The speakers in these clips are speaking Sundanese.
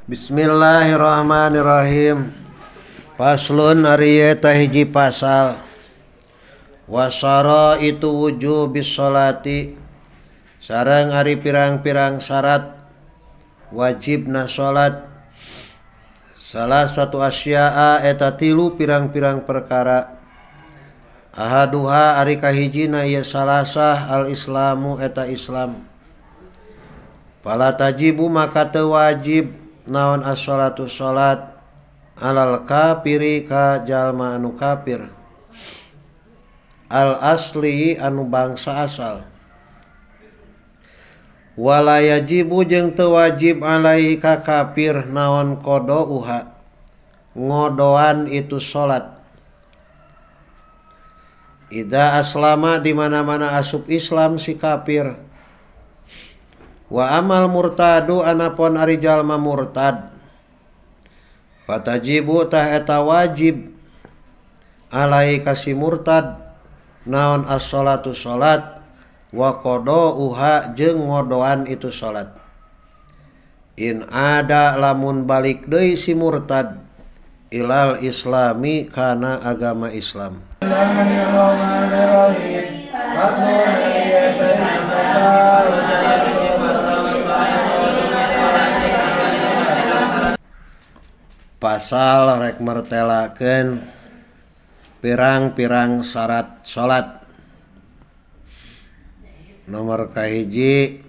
Bismillahirrahmanirrahim. Faslun ari eta hiji pasal. Wasara itu wujubis sholati sareng ari pirang-pirang syarat wajibna salat. Salah satu asya'a eta tilu pirang-pirang perkara. Ahaduha ari kahijina ieu salasah al-islamu eta Islam. Fala tajibu maka teu wajib naon as-sholatu salat alal kafiri ka jalma anu kafir al asli anu bangsa asal. Wala yajibu jeung teu wajib alaihi ka kafir naon qadauha ngodoan itu salat. Idza aslama di mana-mana asup Islam si kafir. Wa amal murtadu anapun ari jalma murtad fatajibu tah eta wajib alai kasi murtad naon as-sholatu salat wa qadauha jeung ngodoan itu salat. In ada lamun balik deui si murtad ilal islami kana agama Islam. Pasal rek mertelakeun pirang-pirang syarat salat. Nomor kahiji,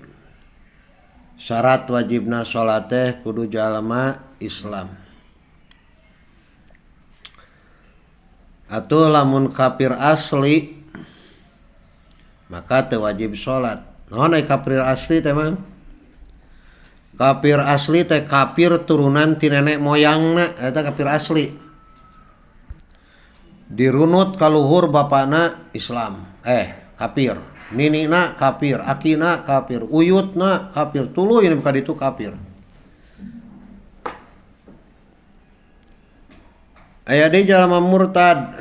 syarat wajibna salat teh kudu jalma Islam. Atuh lamun kafir asli maka teu wajib salat. Naon ai kafir asli teh mang? Kafir asli teh kafir turunan ti nenek moyangna, eta kafir asli. Dirunut kaluhur bapana Islam, kafir. Ninina kafir, akina kafir, uyutna kafir, tuluy ka ditu kafir. Aya deui jalma murtad.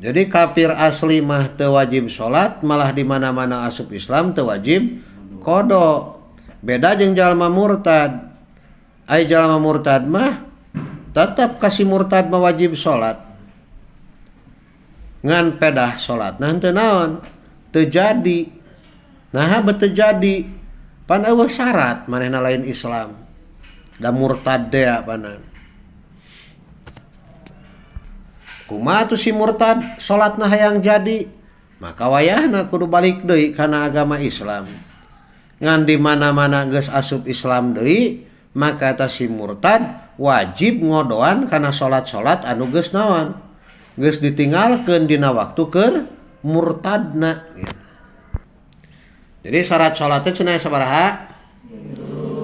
Jadi kafir asli mah teu wajib salat, malah di mana-mana asup Islam teu wajib qada. Beda jeung jalma murtad. Ai jalma murtad mah tetap kasih murtad mah wajib salat. Ngan pedah salat nah teu naon? Teu jadi. Naha beuh teu jadi? Pan eueuh syarat manehna lain Islam. Da murtad dea panan. Kumaha tuh si murtad salatna hayang jadi? Maka wayahna kudu balik deui kana agama Islam. Ngan di mana-mana geus asup Islam deui, maka eta si murtad wajib ngodoan kana salat-salat anu geus naon? Geus ditinggalkeun dina waktu keur murtadna. Jadi syarat salat teh cenah sabaraha?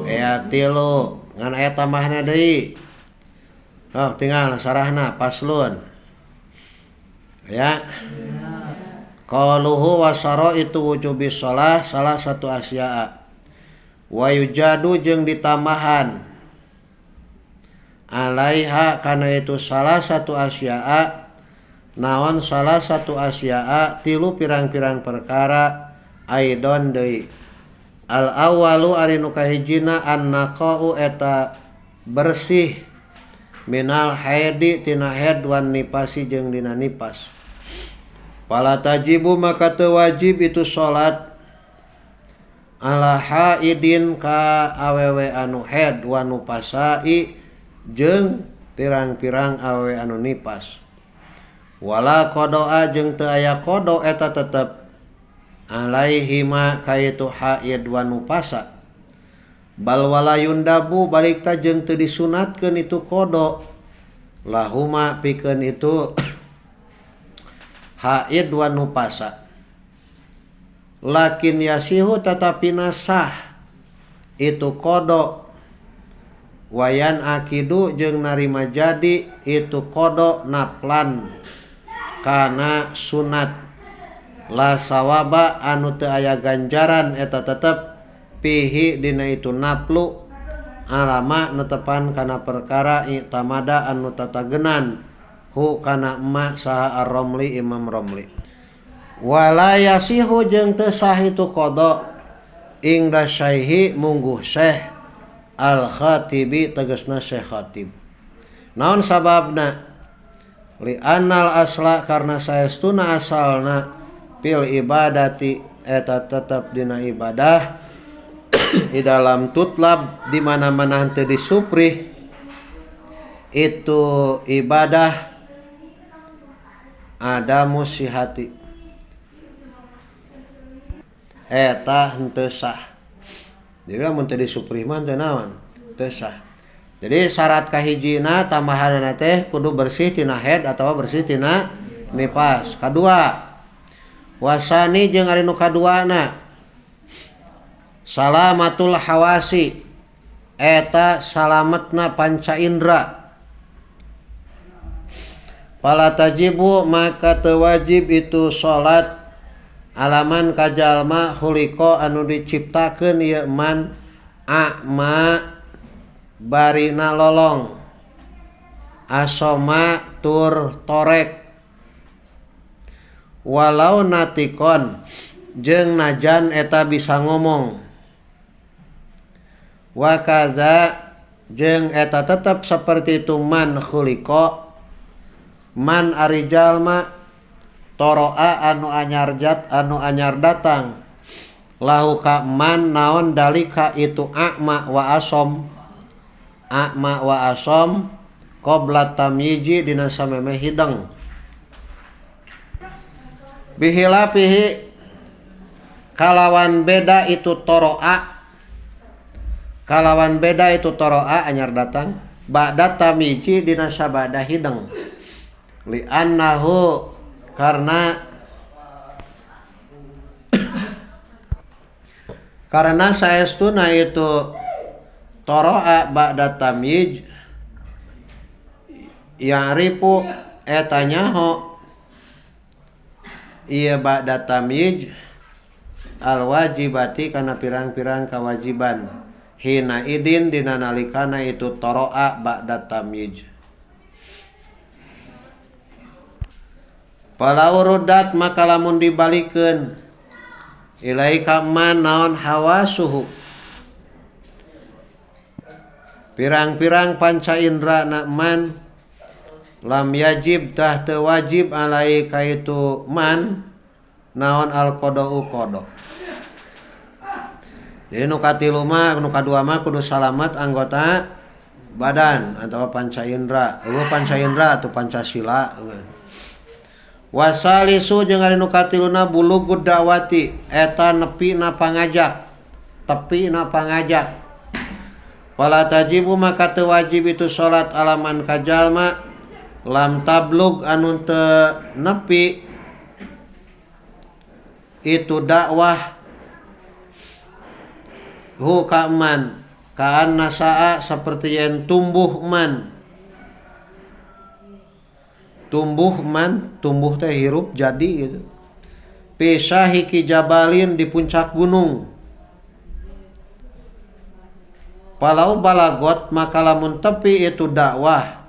Aya tilu, ngan aya tambahna deui. Oh, tinggal sarahna paslon. Ya. Qaluhu wasara itu wujubis shalah salah satu asya'a. Wa yujadu jeung ditambahan alaiha kana itu salah satu asya'a naon salah satu asya'a tilu pirang-pirang perkara aidon deui. Al awalu ari nu kahijina annaqau eta bersih minal haidi tina haid wan nifasi jeung dina nipas. Fala tajibu maka teu wajib itu salat ala haidin ka awewe anu haid wa nufasai jeung pirang-pirang awewe anu nipas. Wala qadaa jeung teu aya qada eta tetep alaihima kaitu haid wa nufasa. Bal wala yundabu balikta jeung teu disunatkeun itu qada lahuma pikeun itu haid wa nufasa. Lakin yasihu tetapi nasah itu qada wayan akidu jeung narima jadi itu qada naplan kana sunat la sawaba anu teu aya ganjaran eta tetep pihi dina itu naplu alama netepan kana perkara i'tamada anu tatagenan hu kana emak saha ar-Romli Imam Romli. Wala yasihu jeung teu sah itu qada ingda syaihi mungguh syekh Al Khatibi tegasna Syekh Khatib. Naon sababna? Li annal asla karena saestuna asalna fil ibadati eta tetep dina ibadah di dalam tutlab di mana-mana henteu disuprih itu ibadah ada musihati eta henteu sah. Jadi lamun teu disuprih mah teu naon, teu sah. Jadi syarat kahijina tambahanna teh kudu bersih tina haid atawa bersih tina nifas. Kadua wasani jeung ari nu kaduana salamatul hawasi eta salametna panca indra. Fala tajibu maka teu wajib itu salat alaman kajalma khuliqa anu diciptakeun ieu man a'ma barina lolong asoma tur torek walau natikon jeung najan eta bisa ngomong wa kaza jeung eta tetep seperti itu man khuliqa man ari jalma toroa anu anyar jat anu anyar datang lahu ka man naon dalika itu a'ma wa asom a'ma wa asom qabla tamyiji dina samemeh hideng bihilapihi kalawan beda itu toroa kalawan beda itu toroa anyar datang ba'da tamyiji dina sabada hideng li annahu karena saestuna itu toroa ba'da tamyij ya'rifu eta nyaho ieu ba'da tamyij al wajibati kana pirang-pirang kewajiban hina idin dina nalikana itu toroa ba'da tamyij. Falau ruddat maka lamun dibalikeun ilaika man naon hawasuhu pirang-pirang panca indra na man lam yajib tah teu wajib alaika itu man naon al qada'u qada. Jadi nu katilu mah nu kadua mah kudu salamat anggota badan atau panca indra. Eueuh panca indra atau Pancasila. Wasalisu jeung ari nu katiluna bulugud da'wati eta nepi na pangajak tepi na pangajak. Fala tajibu maka teu wajib itu salat alaman kajalma lam tablug anu teu nepi itu dakwah hu ka man kaan nasaa seperti yang tumbuh man tumbuh teh hirup jadi gitu pisahiki jabalin di puncak gunung. Palau balagot maka lamun tepi itu dakwah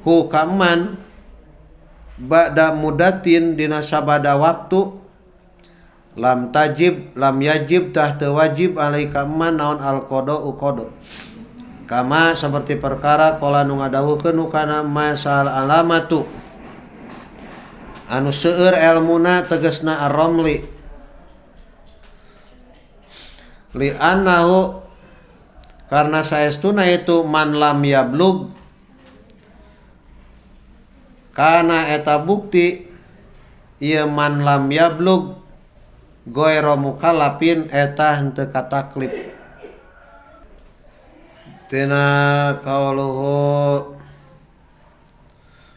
hu kaman ba'da mudatin dina sabada waktu lam tajib lam yajib tah teu wajib alaika man naon al qada'u qada. Kama seperti perkara qala nu ngadawuhkeun kana masal alamatu anu seueur elmuna tegasna ar-ramli li annahu karena saestuna itu man lam yablug kana eta bukti ieu man lam yablug goero mukallafin eta henteu kataklif. Tina qauluhu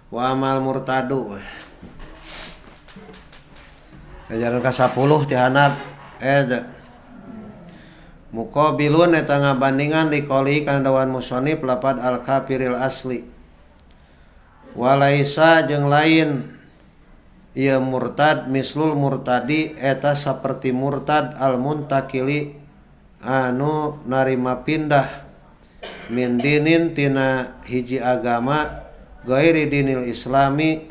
wa amal murtadu ajaran ka-10 ti handap muqabilun eta ngabandingan liqali kana dawan musannif lapad al kafiril asli walaisa jeung lain ieu murtad mislul murtadi eta saperti murtad al muntakili anu narima pindah min dinin tina hiji agama ghairi dinil islami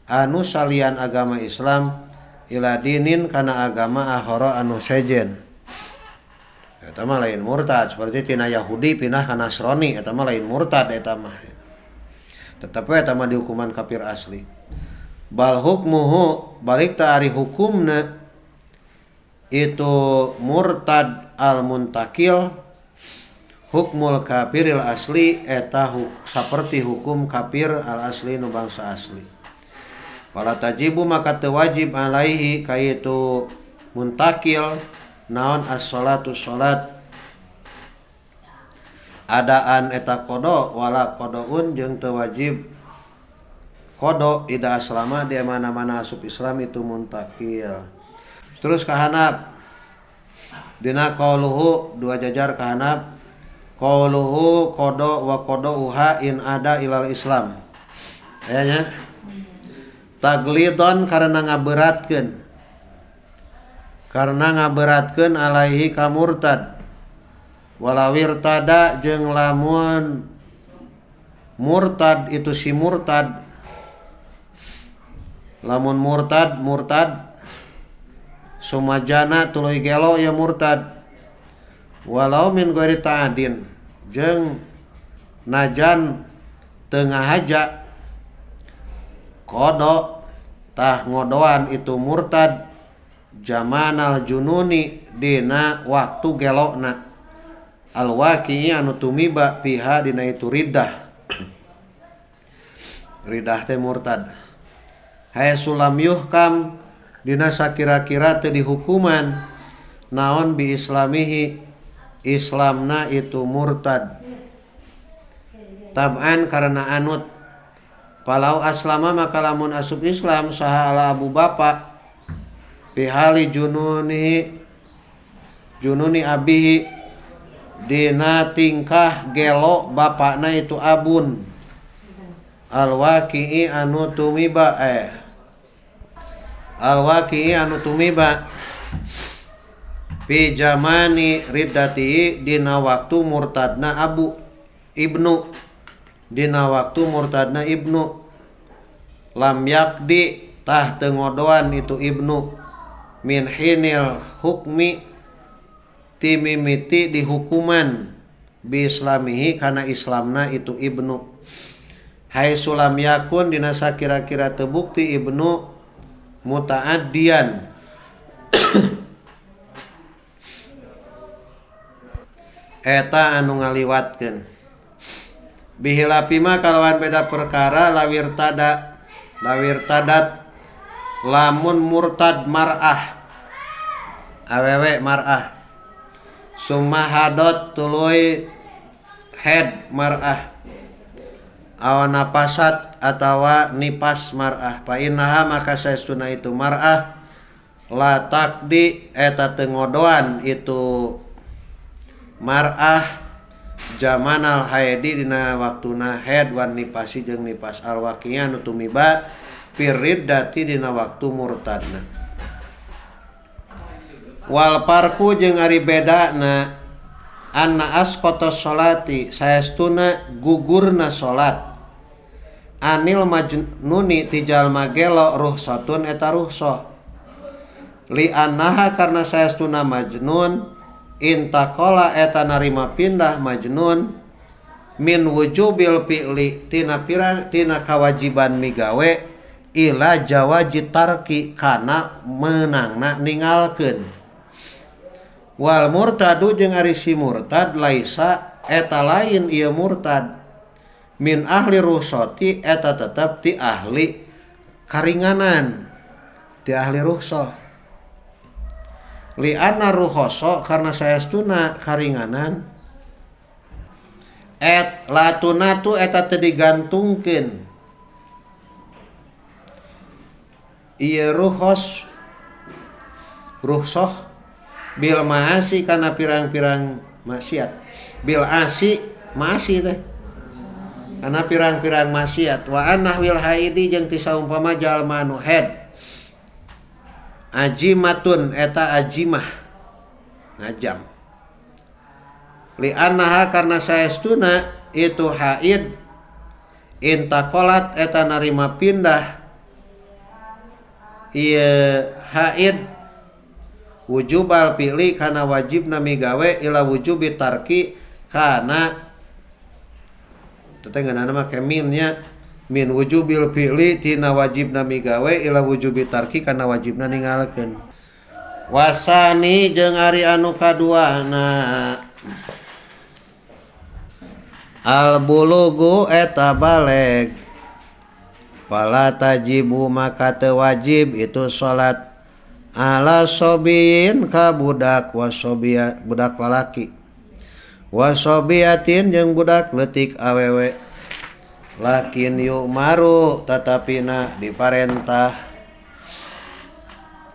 anu salian agama Islam ila dinin kana agama akhara anu sejen. Eta mah lain murtad, seperti tina Yahudi pindah ka Nasrani, eta mah lain murtad eta mah. Tetep we eta mah dihukuman kafir asli. Bal hukmuhu balik ta ari hukumna itu murtad al muntakil hukmul kafiril asli eta saperti hukum kafir al asli nu bangsa asli. Fala tajibu maka teu wajib alaihi ka itu muntakil naon as-salatu salat adaan eta qada wala qadaun jeung teu wajib qada ida aslama di mana-mana asup Islam itu muntakil. Terus kahanap dina qauluhu dua jajar kahanap qauluhu qada wa qadauha in ada ilal Islam. Aya nya taglidon karena ngaberatkeun. Karena ngaberatkeun alaihi ka murtad. Walawir tada jeung lamun murtad itu si murtad. Lamun murtad murtad sumajana tuluy gelo ya murtad. Walau min ghairi ta'adin jeung najan teu ngahaja qada tah ngodoan itu murtad jamanal jununi dina waktu gelokna alwaqi anu tumiba piha dina itu riddah. Riddah teh murtad. Hae sulam yuhkam dina sakira-kira teu dihukuman naon bi islamihi islamna itu murtad tab'an karena anut. Palau aslama maka lamun asup Islam saha ala abu bapa bihali jununi jununi abihi dina tingkah gelo bapakna itu abun alwaqi'i anu tumiba alwaqi'i anu tumiba fi jamani riddati dina waktu murtadna abu ibnu dina waktu murtadna ibnu lam yakdi tah teu ngodoan itu ibnu min hinil hukmi timimiti dihukuman bi islamihi kana islamna itu ibnu hai sulam yakun dina sakira-kira terbukti ibnu mutaaddian eta anu ngaliwatkeun bihilapima kalawan beda perkara lawir tada lawir tadat lamun murtad mar'ah awewe mar'ah summa hadot tuluy head mar'ah aw napasat atawa nipas mar'ah fa innaha maka saestuna itu mar'ah la taqdi eta teu ngodoan itu mar'ah jamanal haidi dina waktuna head wan nipasi jeung nipas alwaqiya nu tumiba firriddati dina waktu murtadna. Wal parku jeung ari bedana anna asqata sholati saestuna gugurna salat anil majnuni ti jalma gelo ruhsatun eta ruhsah li annaha karena saestuna majnun intakola eta narima pindah majnun min wujubil fi'li tina pirang tina kawajiban migawe ila jawaji tarki kana meunangna ningalkeun. Wal murtadu jeung ari si murtad laisa eta lain ieu murtad min ahli ruhsati eta tetep ti ahli karinganan ti ahli ruhsah li anna ruhsa karena saestuna karinganan et latunatu eta teu digantungkeun ieu ruhos ruhsah bil maasi kana pirang-pirang maksiat bil asi maasi teh kana pirang-pirang maksiat wa anahwil haidi jeung ti saumpama jalma anu head ajimatun eta ajimah ngajam li annaha karena saestuna itu haid intakolat eta narima pindah ieu haid Wujubal fi'li kana wajibna migawe ila wujubi tarki kana teh ngeunana mah keminnya min wujubil fi'li tina wajibna migawe ila wujubi tarki kana wajibna ningalkeun. Wasani jeung ari anu kaduana al bulugu eta baleg fala tajibu maka teu wajib itu salat ala sobiyin ka budak wasobia budak lalaki wasobiatin jeung budak leutik awewe lakin yu'maru tatapina diparentah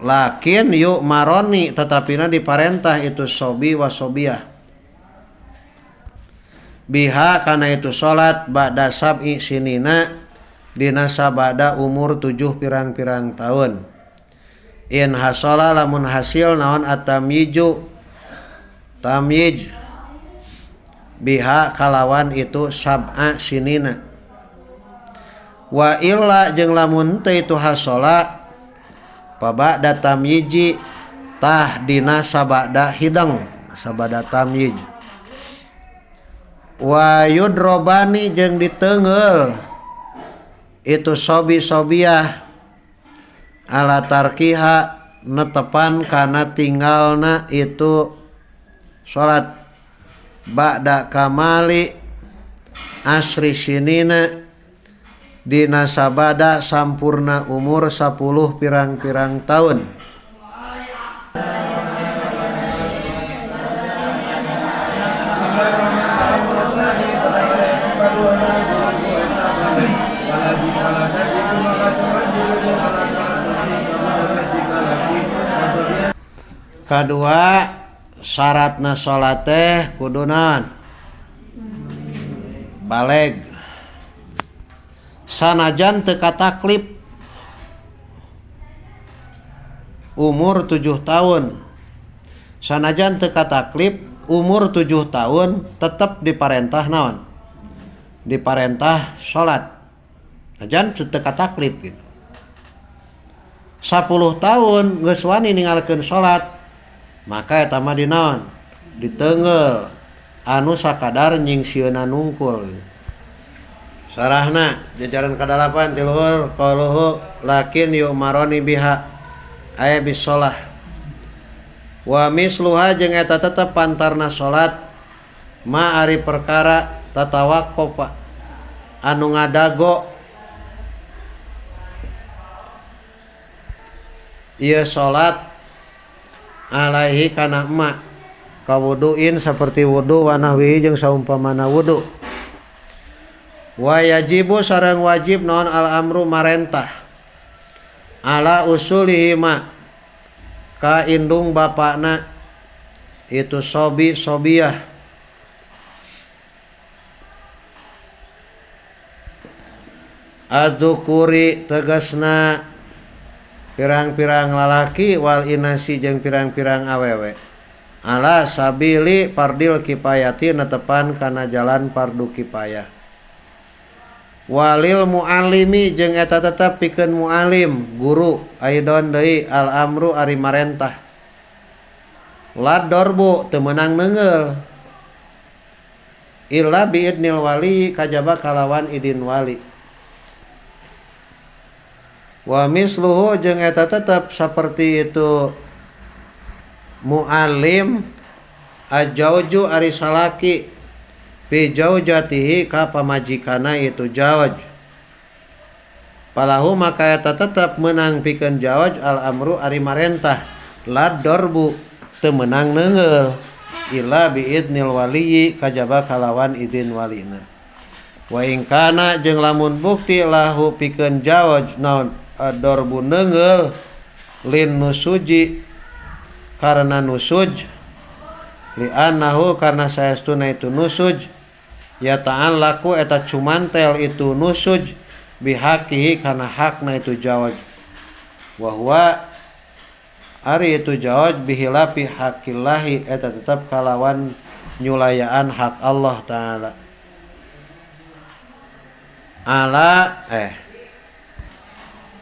lakin yu'maroni tatapina diparentah itu sobi wasobiah biha kana itu salat ba'da sab'i sinina dina sabada umur 7 pirang-pirang tahun in hasala lamun hasil naon atamyiju tamyij biha kalawan itu sab'a sinina wa illa jeung lamun teu itu hasala paba'da tamyiji tah dina sabada hidang sabada tamyij wa yudrobani jeung diteungeul itu sobi sobiah ala tarkiha netepan kana tinggalna itu salat ba'da kamali asri sinina dina sabada sampurna umur 10 pirang-pirang tahun. Kadua syaratna salat teh kudu naon? Baleg. Sanajan teu kataklif umur 7 tahun. Sanajan teu kataklif umur 7 tahun tetep diparentah naon? Diparentah salat. Sanajan teu kataklif gitu. 10 tahun geus wani ninggalkeun salat, maka eta mah dinaon? Diteungeul anu sakadar nyingsieunan nungkul gitu. Sarahna jajaran kadalapan tiluhur qaluhu lakin yu'maroni biha ay bisolah wa misluha jeung eta tetep pantarna salat ma ari perkara tatawaqqafa anu ngadago ieu salat alaihi kana emak kawuduin seperti wudu wa nahwihi jeung saumpamana wudu wa yajibu sareng wajib naon al amru marentah ala usulihi ma ka indung bapakna itu sobi sobiah adzukuri tegasna pirang-pirang lalaki wal inasi jeung pirang-pirang awewe ala sabili fardil kifayati netepan kana jalan fardu kifayah walil muallimi jeung eta tetep pikeun muallim guru aidon deui al amru ari marentah la dorbu teu meunang neungeul illa biidnil wali kajaba kalawan idin wali wa misluhu jeung eta tetep saperti itu muallim ajauju ari salaki fi jaujatihi ka pamajikana itu jauj palahu maka eta tetep meunang pikeun jauj al amru ari marentah la dorbu teu meunang neungeul illa biidnil waliyyi kajaba kalawan idin walina wa in kana jeung lamun bukti lahu pikeun jauj naon dorbu neungeul lin nusuji karena nusuj li annahu karena saestuna itu nusuj ya ta'allaku eta cumantel itu nusuj bihaqihi kana hakna itu jawaj wa huwa ari itu jawaj bihilafi haqillahi eta tetep kalawan nyulayaan hak Allah taala ala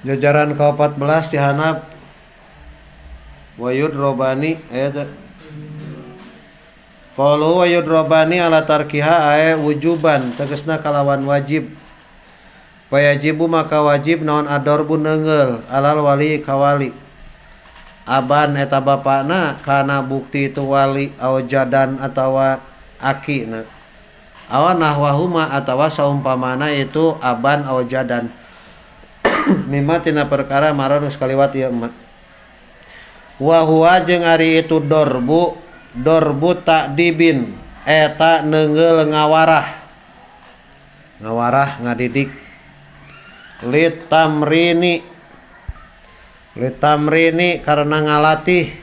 jajaran ke-14 dihanap Wa yudrobani aya teu? Qalu wa yudrobani ala tarkiha ae wujuban tegasna kalawan wajib. Wajibu maka wajib naon adorbu neunggeul alal wali kawali. Aban eta bapana kana bukti itu wali au jadan atawa akina. Awa nahwahuma atawa saumpamana itu aban au jadan. Mimma tina perkara maror geus kaliwat ieu emak. Wa huwa jeung ari itu dorbu dorbu takdibin eta neunggeul ngawarah. Ngawarah ngadidik. Litamrini litamrini karena ngalatih.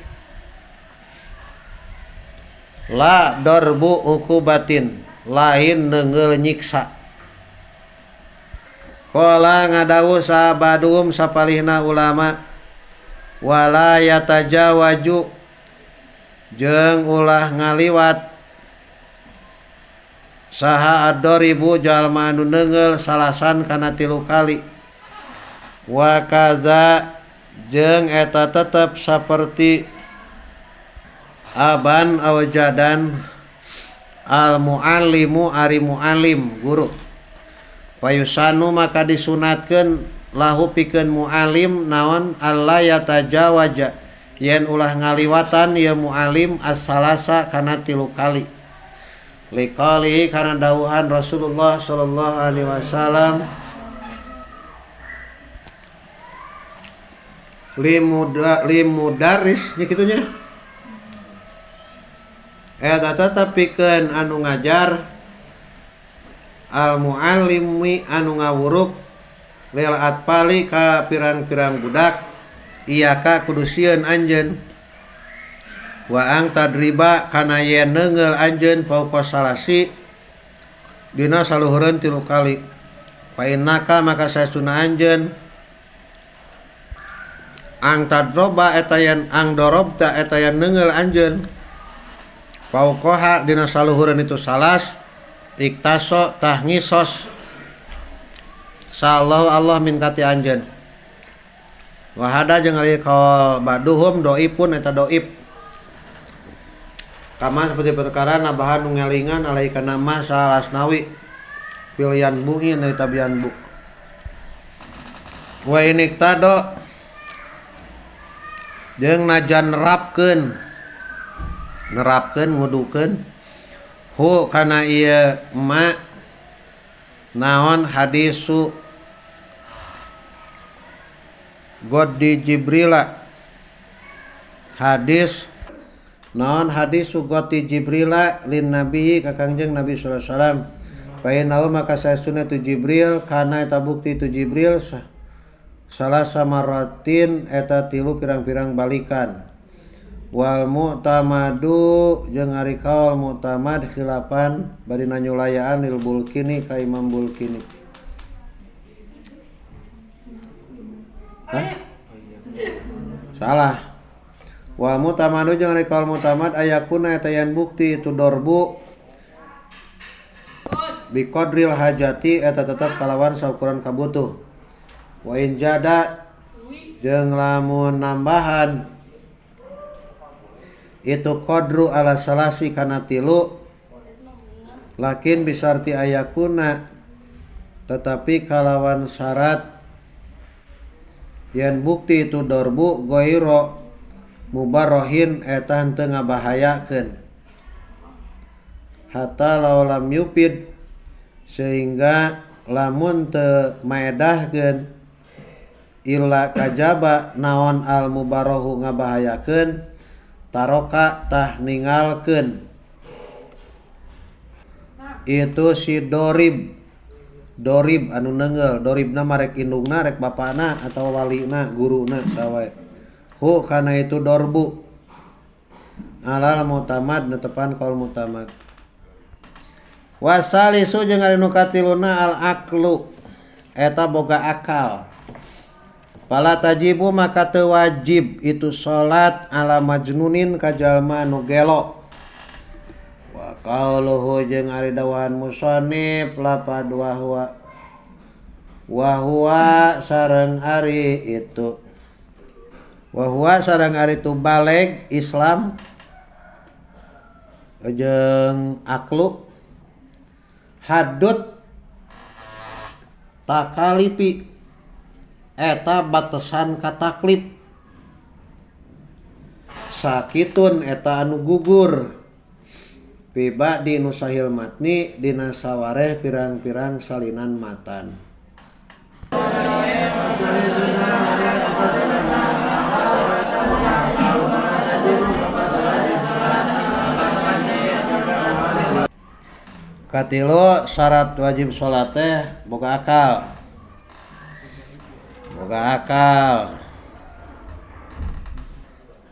La dorbu ukubatin lain neunggeul nyiksa. Qala ngadawuh sahabadum sapalihna ulama wala yatajawaju jeung ulah ngaliwat saha ad-doribu jalma anu neunggeul salasan kana tilu kali. Wa kaza jeung eta tetep saperti aban aw jadan al muallimu ari muallim guru. Payusanu maka disunatkeun lahu pikeun muallim naon alla yatajawaja yen ulah ngaliwatan ye muallim as-salasa kana tilu kali. Liqali kana dawuhan Rasulullah sallallahu alaihi wasallam limudaris nya kitu nya eta tetep pikeun anu ngajar al muallimi anu ngawuruk lil atfali ka pirang-pirang budak iyaka kudu sieun anjeun wa ang tadriba kana yen neunggeul anjeun fauqa salasi dina saluhureun tilu kali. Fa innaka maka saestuna anjeun ang tadroba eta yen ang dorobta eta yen neunggeul anjeun fauqaha dina saluhureun itu salas iktaso tah ngisos sallahu Allah min kati anjeun. Wahada jeung ari kaul baduhum doipun eta doib kama seperti perkara nabahan nu ngelingan alai kana ma salasnawi pilihan buin dari tabian bu. Wa iniktado jeung najan nerapkeun nerapkeun ngudukeun hu kana ieu ma naon hadisu Goddi Jibrila hadis naon hadisu Goddi Jibrila lin nabi ka Kangjeng Nabi sallallahu alaihi wasallam. Fa innahu maka saestuna tu Jibril kana eta bukti tu Jibril salasa maratin eta tilu pirang-pirang balikan. Wal mu'tamadu jeung ari kaul mu'tamad khilafan bari nanyulayaan lil Bulkini ka Imam Bulkini. Hah? Salah. Wal mu'tamadu jeung ari kaul mu'tamad ayakuna eta yen bukti itu dorbu bi qadril hajati eta tetep kalawan saukuran kabutuh. Wa in jada jeung lamun nambahan itu qadru ala salasi kana tilu lakin bisarti ayakuna tetapi kalawan syarat yen bukti itu dorbu goiro mubarohin eta henteu ngabahayakeun hatta laulam yupid sehingga lamun teu maedahkeun illa kajaba naon al mubarohu ngabahayakeun taroka tah ningalkeun itu si dorib dorib anu neunggeul doribna marek indungna rek bapana atau walina guruna sawae hu kana itu dorbu alal mutamad netepan kaul mutamad. Wasalisu jeung ari nu katiluna al aqlu eta boga akal. Fala tajibu maka teu wajib itu salat ala majnunin ka jalma nu gelo. Wa qauluhu jeung ari dawahan musannif lapad wa huwa wa huwa sareng ari itu Wa huwa sareng ari tu baleg Islam jeung aklu haddut takalifi eta batesan ka taklif sakitun eta anu gugur piba di nusahil matni dina sawareh pirang-pirang salinan matan. Katilu syarat wajib salat teh boga akal. Boga akal.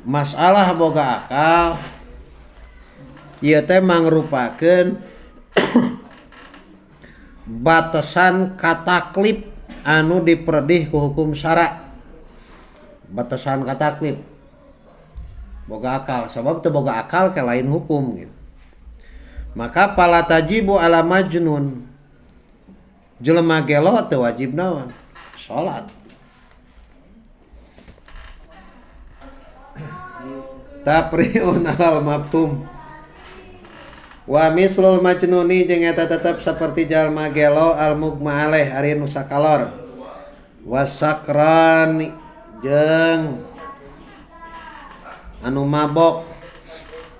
Masalah boga akal ieu teh mangrupakeun batasan kataklif anu dipredih ku hukum syara. Batasan kataklif boga akal, sabab teu boga akal ke lain hukum gitu. Maka pala tajibu ala majnun, jelema gelo teu wajib naon salat. Tapriun alal mafhum wa mislul majnuni jeung eta tetep saperti jalma gelo al mugma alaih ari nu sakalor wasakrani jeung anu mabok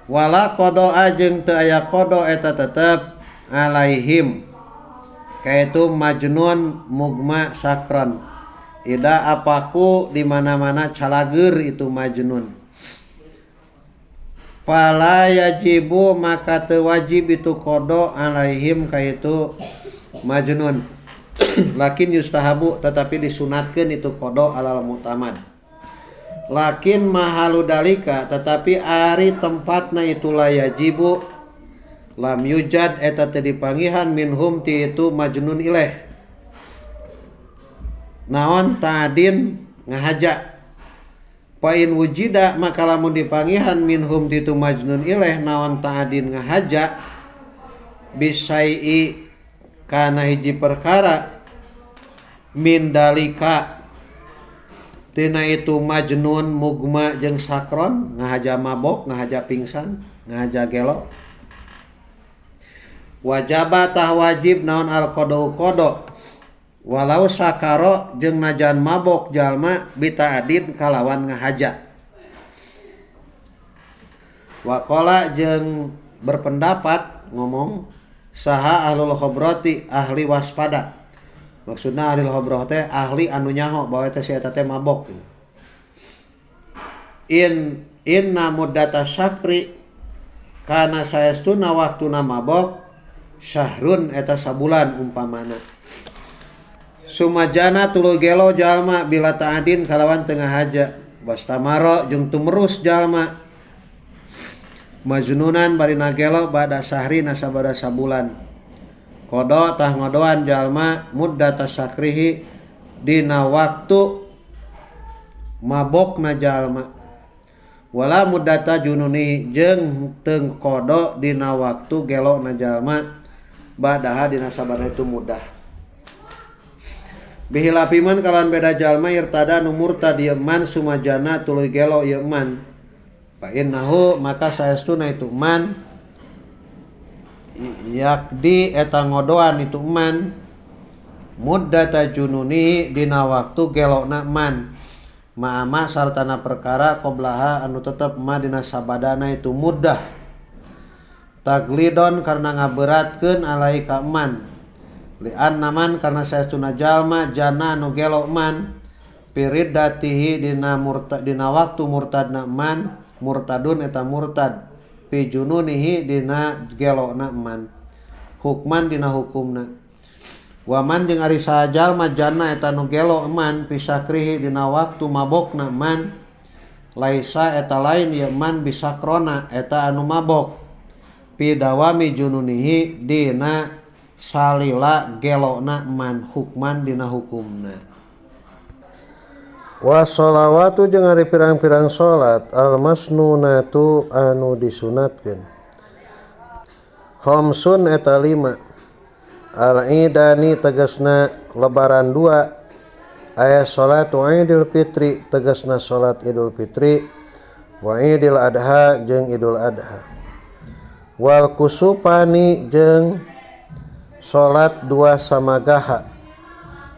wala qada'a jeung teu aya qada eta tetep alaihim kaitu majnun mugma sakran ida apaku di mana-mana calageur itu majnun. Fala yajibu maka teu wajib itu qada alaihim kaitu majnun lakin yustahabu tetapi disunatkeun itu qada alal mu'tamad. Lakin mahalu dalika tetapi ari tempatna itu la yajibu lam yujad eta teu dipangihan minhum ti itu majnun ileh naon ta'din ngahaja. Fa in wujida maka lamun dipangihan minhum ti itu majnun ileh naon ta'din ngahaja bisai kana hiji perkara min dalika tina itu majnun mugma jeung sakron ngahaja mabok ngahaja pingsan ngahaja gelo wajaba tah wajib naon al qada qada walau sakaro jeung najan mabok jalma bitaadin kalawan ngahaja. Waqala jeung berpendapat ngomong saha ahlul khobrati ahli waspada. Maksudna ahli khobrah teh ahli anu nyaho bahwa eta si eta teh mabok. In inna muddata syakri kana saestuna waktuna mabok syahrun eta sabulan umpamana. Sumajana tuluy gelo jalma bila ta'adin kalawan tengah haja wastamaro jeung tumerus jalma majnunan bari nagelo bada sahri nasabada sabulan. Kodo tah ngodoan jalma muddata sakrihi dina waktu mabokna jalma wala muddata jununihi jeung teu kodo dina waktu gelona jalma badaha dina sabana itu mudah. Bihilapiman kalawan beda jalma irtada nu murtad ieu man sumajana tuluy gelo ieu man fa innahu maka saestuna itu man yakdi eta ngodoan itu man muddata jununi dina waktu gelokna man ma'ama sartana perkara qoblaha anu tetep ma dina sabadana itu muddah taglidon karena ngaberatkeun alai ka man li'anna man karena saestuna jalma jana anu gelok man piriddatihi dina murtad dina waktu murtadna man murtadun eta murtad fi jununihi dina gelokna man hukman dina hukumna waman jeung ari saha jalma jana eta nu gelo man pisakrihi dina waktu mabokna man laisa eta lain ieu man bisakrona eta anu mabok fi dawami jununihi dina salila gelokna man hukman dina hukumna. Wa sholawatu jeung ari pirang-pirang salat al masnunatu anu disunatkeun khamsun eta 5 al idani tegasna lebaran 2 Aya salatu Idul Fitri tegasna salat Idul Fitri wa Idul Adha jeung Idul Adha. Wal kusupani jeung salat dua samagaha.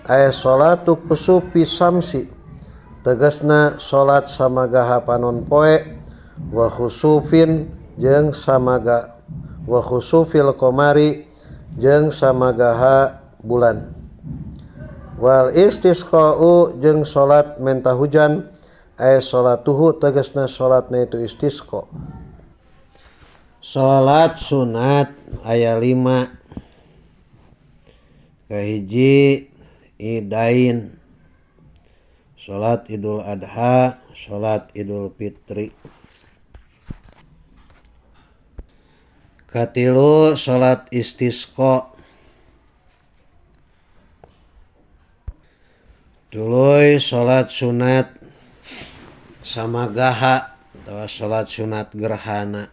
Aya salatu kusufi samsi tegasna salat samagaha panon poe wa khusufin jeung samaga wa khusufil qamari jeung samagaha bulan. Wal istisqa'u jeung salat menta hujan aya salatuhu tegasna salatna itu istisqa. Salat sunat aya 5. Kahiji idain, salat Idul Adha, salat Idul Fitri. Katilu salat istisqa. Tuluy salat sunat samagaha atawa salat sunat gerhana.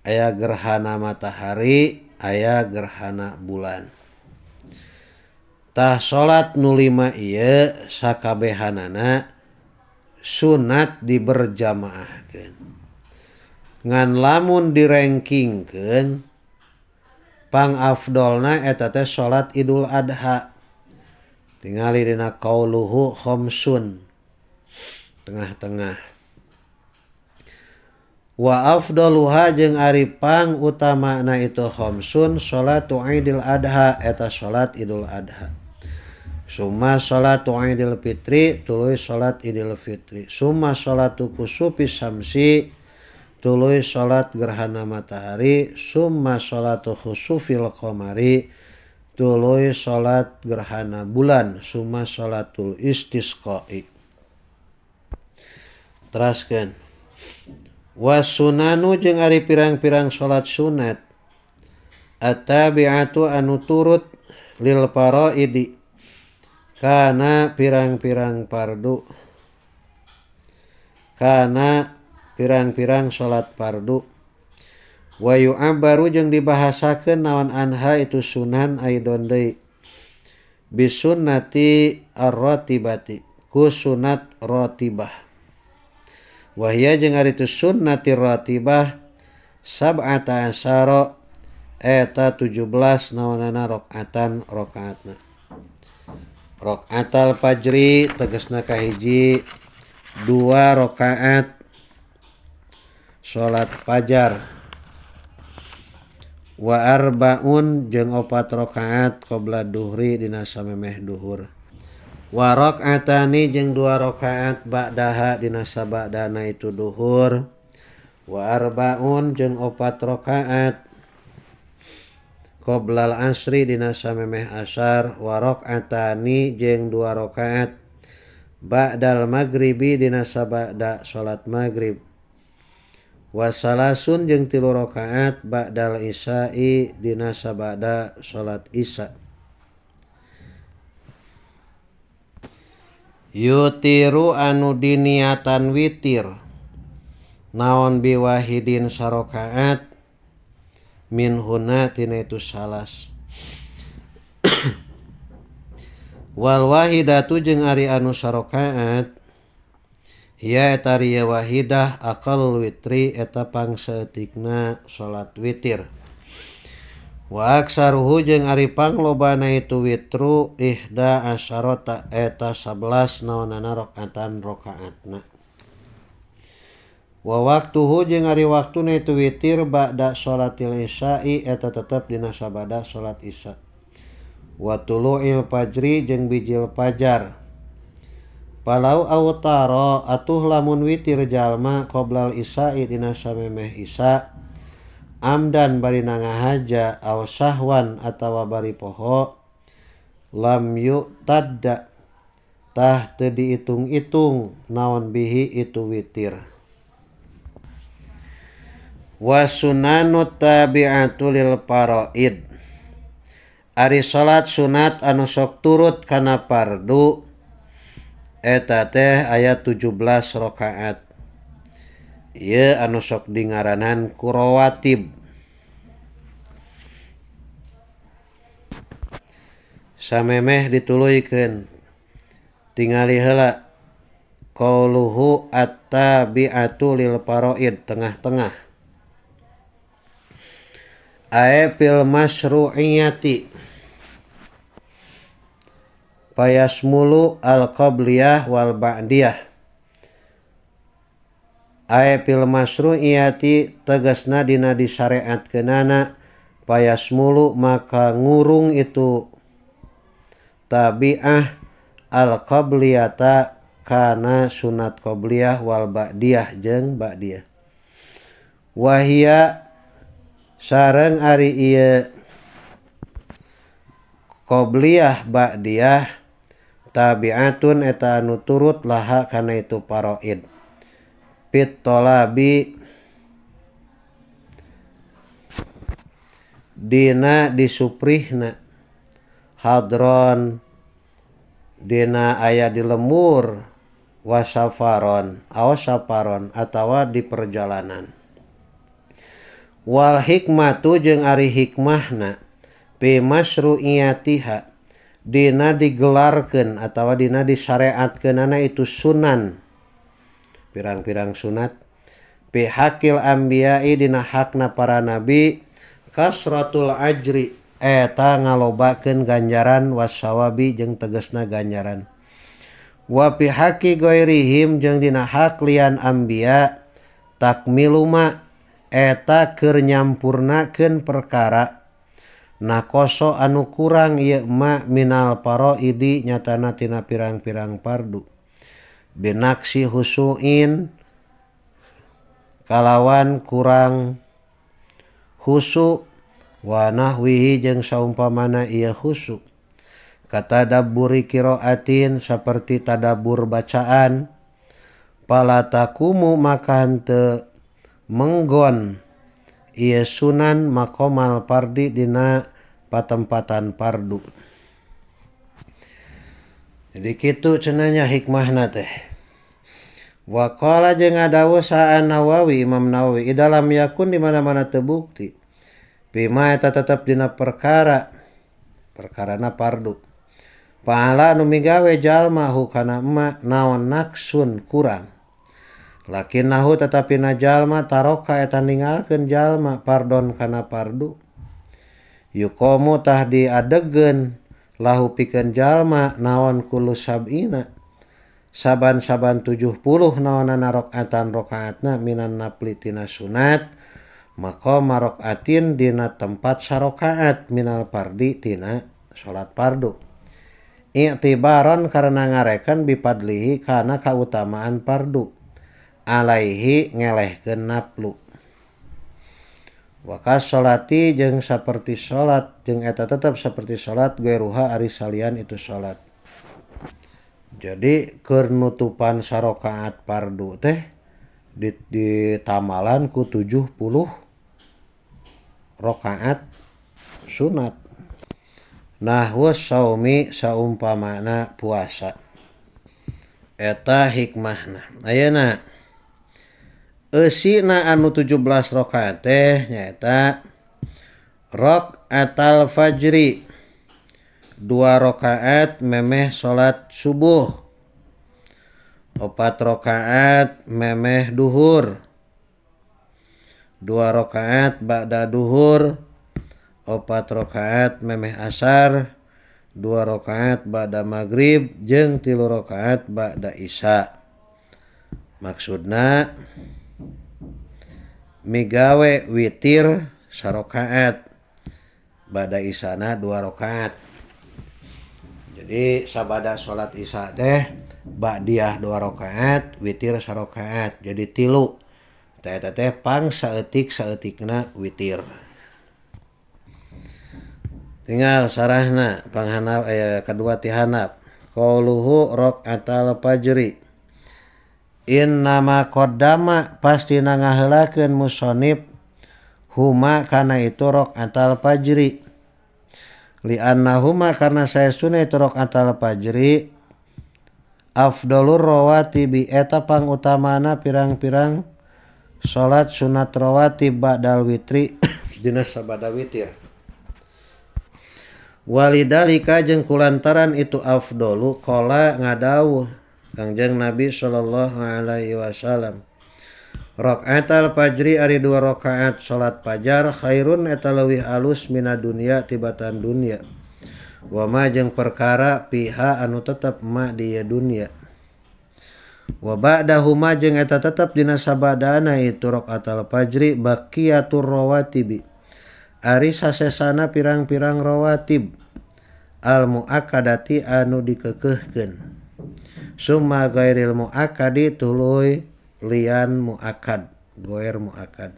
Aya gerhana matahari, aya gerhana bulan. Tah salat nu 5 ieu sakabehanana sunat diberjamaahkeun. Ngan lamun direngkingkeun pangafdolna eta teh salat Idul Adha. Tingali dina qauluhu khamsun tengah-tengah. Wa afdaluha jeung ari pang utamana itu khamsun salatu Idul Adha eta salat Idul Adha. Summa salatu Idul Fitri tuluy salat Idul Fitri. Summa salatu kusufi samsi tuluy salat gerhana matahari. Summa salatu khusufil qamari tuluy salat gerhana bulan. Summa salatul istisqa'i. Teraskeun. Wasunanu jeung ari pirang-pirang salat sunat attabi'atu anu turut lil faraidi kana pirang-pirang fardu, kana pirang-pirang salat fardu. Wa yu'abbaru jeung dibahasakeun naon anha itu sunan aidon deui bisunnati ar-ratibati ku sunat ratibah. Wahia jeung ari itu sunnati ratibah sab'ata asyara eta 17 naonana rakaatan rakaatna. Rakaatal fajri tegasna kahiji 2 rakaat salat fajar. Wa arbaun jeung 4 rakaat qabla duhri dina samemeh duhur. Wa rakaatani jeung 2 rakaat ba'daha dina sabadana itu duhur. Wa arbaun jeung 4 rakaat qoblal asri dina samemeh asar. Wa rakaatani jeung 2 rakaat ba'dal maghribi dina sabada salat maghrib. Wa salasun jeung 3 rakaat ba'dal isya'i dina sabada salat isya. Yutiru anu diniatan witir naon biwahidin sarakaat min huna tina itu salas. Wal wahidatu jeung ari anu sarakaat hiya eta riya wahidah aqallul witri eta pangsaeutikna salat witir. Wa aksaruhu jeung ari panglobana itu witru ihda asyarata eta 11 naonana rakaatan rakaatna. Wa waktuhu jeung ari waktuna itu witir ba'da salatil isya'i eta tetep dina sabada salat isya. Wa tulu'il fajri jeung bijil fajar. Palau autara atuh lamun witir jalma qoblal isya'i dina samemeh isya amdan bari nangahaja aw sahwan atawa bari poho lam yu'tadda tah teu diitung-itung naon bihi itu witir. Wa sunanu tabi'atu lil faraid ari salat sunat anu sok turut kana fardu eta teh aya 17 rakaat. Ieu anu sok dingaranan kurawatib. Samemeh dituluykeun Tingali heula qauluhu at-tabi'atu lil faraid tengah-tengah. Ae fil masyru'iyati payasmulu al-qabliyah wal ba'diyah. Ae fil masyru'iyati tegasna dina disyariatkeunana payasmulu maka ngurung itu tabi'ah al-qabliyata kana sunat qabliyah wal ba'diyah jeung ba'diyah. Wahia sareng ari ieu qabliyah ba'diyah tabi'atun eta anu turut laha kana itu faraid. Fit tolabi dina disuprihna hadron dina aya di lemur wasafaron awasafaron atawa di perjalanan. Wal hikmatu jeung ari hikmahna fi masyru'iyatiha dina digelarkeun atawa dina disyariatkeunana itu sunan pirang-pirang sunat fi hakil anbiya'i dina hakna para nabi kasratul ajri eta ngalobakeun ganjaran wasawabi jeung tegasna ganjaran. Wa fi haqi ghairihim jeung dina hak lian anbiya takmiluma eta keur nyampurnakeun perkara nakoso anu kurang ieu ma minal faraidi nyatana tina pirang-pirang fardu binaksi husuin kalawan kurang husu wa nahwihi jeung saumpamana ieu husu katadabburi qiraatin saperti tadabbur bacaan pala takumu maka henteu menggon ieu sunan maqamal fardi dina patempatan fardu. Jadi kitu cenah hikmahna teh. Wa qala jeung ngadawuh saha Nawawi Imam Nawawi idalam yakun di mana-mana teu bukti bima eta tetep dina perkara perkarana fardu. Pahala nu migawe jalma hu kana emak naon naksun kurang. Lakinnahu tetapina jalma taroka eta ninggalkeun jalma pardon kana fardu. Yuqamu tah diadegeun lahu pikeun jalma naon kullu sab'ina saban-saban 70 naonana rakaatan rakaatna minan nafli tina sunat maqama rakaatin dina tempat sarakaat minal fardi tina salat fardu. I'tibaron karena ngarekan bipadlihi kana kautamaan fardu alaihi ngelehkeun naflu. Wakas salati jeung saperti salat jeung eta tetep saperti salat gairuha ari salian itu salat. Jadi keur nutupan sarakaat fardu teh ditamalan ku 70 rakaat sunat. Nahwu saumi saumpamana puasa. Eta hikmahna. Ayeuna eusina anu 17 rakaat teh nyaeta rakaatal fajri 2 rakaat memeh salat subuh, 4 rakaat memeh duhur, 2 rakaat ba'da duhur, 4 rakaat memeh asar, 2 rakaat ba'da maghrib jeung 3 rakaat ba'da isya. Maksudna migawe witir sarakaat ba'da isana 2 rakaat. Jadi sabada salat isya teh ba'diyah 2 rakaat, witir sarakaat. Jadi 3. Teh teh pang saeutik saeutikna witir. Tinggal sarahna panghanap kedua tihanap. Qauluhu rakaatal fajri. Innama qaddama pasti ngaheulakeun musonib huma kana itu rakaatal fajri. Li annahuma karena saestuna itu rakaatal fajri afdalur rawatibi eta pangutamana pirang-pirang salat sunat rawatib ba'dal witri dina sabada witir. Walidalika jeung kulantaran itu afdalu qala ngadawuh Kangjeng Nabi sallallahu alaihi wasallam rakaat fajri ari 2 rakaat salat fajar khairun eta leuwih alus mina dunya tibatan dunya wa ma jeung perkara piha anu tetep ma di dunya wa ba'dahuma jeung eta tetep dina sabadana itu rakaat fajri baqiyatur rawatibi ari sasesana pirang-pirang rawatib al muakkadati anu dikekeuhkeun summa ghairil muakkadi tuluy lian muakkad goer muakkad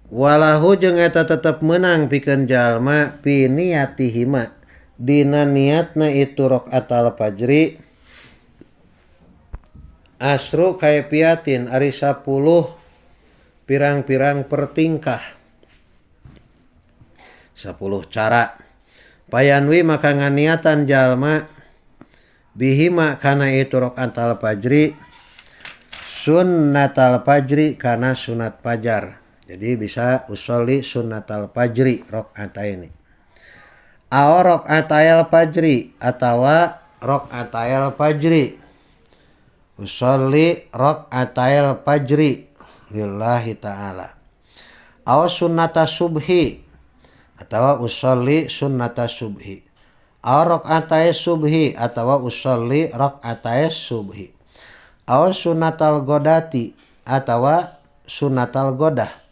walahu jeung eta tetep meunang pikeun jalma pi niatihima dina niatna itu rakaat fajri asru kaifiatin ari 10 pirang-pirang pertingkah 10 cara payanwi maka nganiatan jalma bihima kana itu rakaat fajri sunnatal fajri kana sunat fajar. Jadi bisa usolli sunnatal fajri rakaataini aw rakaatayal fajri atawa rakaatayal fajri usolli rakaatayal fajri lillahi ta'ala aw sunnata subhi atawa usolli sunnata subhi aw rakaatay subhi atawa usolli rakaatay subhi aw sunnatal godati atawa sunnatal godah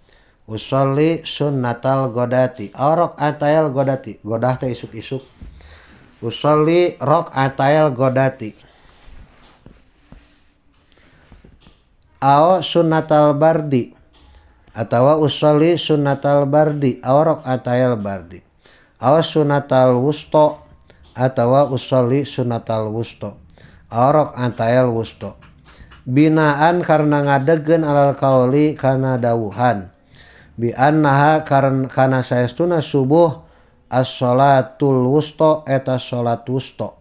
usolli sunnatal godati aw rakaatayal godati godah teh isuk-isuk usolli rakaatayal godati aw sunnatal bardi atawa usolli sunnatal bardi aw rakaatayal bardi aw sunnatal wusto atawa usolli sunnatal wusto aw rakaatayal wusto binaan karena ngadegkeun alal kauli kana dawuhan bi annaha karena saestuna subuh as-salatul wusto eta salat wusto.